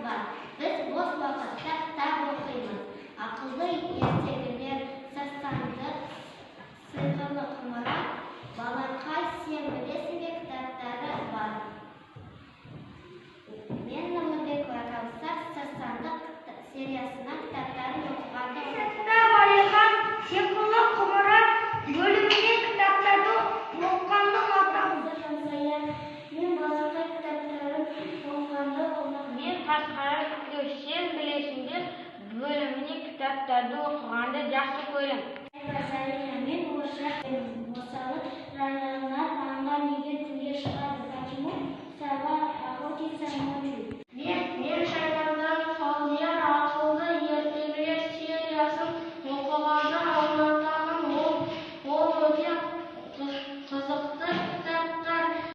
бар. Біз бос уақытта кітап оқимыз. Ақылды ертегілер, Сырсандық, Сиқырлы құмыра, Балақай, сен білесің бе кітаптары бар. Мен Нұрлыбекова Кәусар Сырсандық сериясының кітаптарын оқығанды Сыныпта Уәлихан «Сиқырлы құмыра» бөлімінен кітаптарды оқығанды ұнатамын. Жансая, мен Балақай кітаптарын оқығанды ұнатамын. Мен Қасқара Тілеу «Сен білесің бе» бөлімінен кітаптарды оқығанды жақсы көремін. Зарина, мен орысша. Мысалы, жайғанар таңға неге түнге шығады? Почему сова охотится ночью?